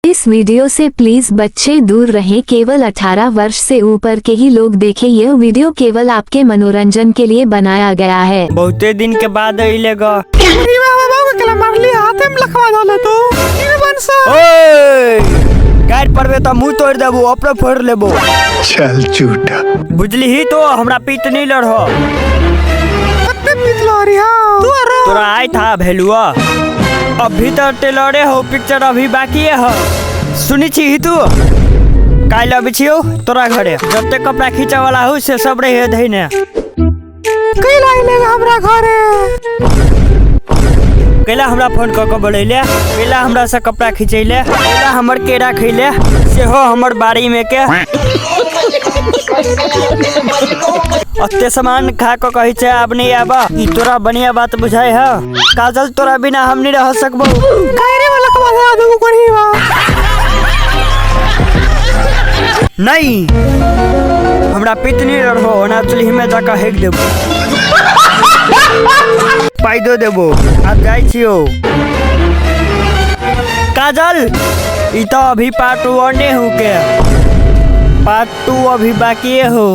इस video Se please बच्चे दूर रहें। केवल 18 वर्ष से ऊपर के ही लोग देखें। यह वीडियो केवल आपके मनोरंजन के लिए बनाया गया है। बहुते दिन के बाद अइले ग। मारली हाथे में लखवा दले तू ओए, गाड़ पड़बे त मुंह तोड़ देबो, अपने फोड़ लेबो। चल झूठा। बुझली ही तो हमरा पीत नहीं लड़ो। कते पितलो रे हां तू अरे। तोरा आय था भेलुआ। अभी तो टेलरे हो, पिक्चर अभी बाकी है। सुनी छी ही तू काल्हि अबै छियौ तोरा घरे, जते कपड़ा खींचे वाला हो से सब रहे धैने। कैला आइले हमरा घरे? कैला हमरा फोन कऽ के बोलैले, कैला हमरा से कपड़ा खिंचैले, कैला हमर केरा खैले सेहो हमर बाड़ी में के अते सामान खा के कहै छै आब नहीं आब। ई तोरा बढ़िया बात बुझाय है काजल, तोरा बिना हम नहीं रह सकबो। कायरे वाला कमा दे दू कोनी बा। नहीं हमरा पित नहीं रहो, ओना चुल्ही में जाकर हेक देबो, पाई दो देबो। आब जाइ छियौ काजल। ई तो अभी पार्ट 1 हो के, पार्ट 2 अभी बाकी हो।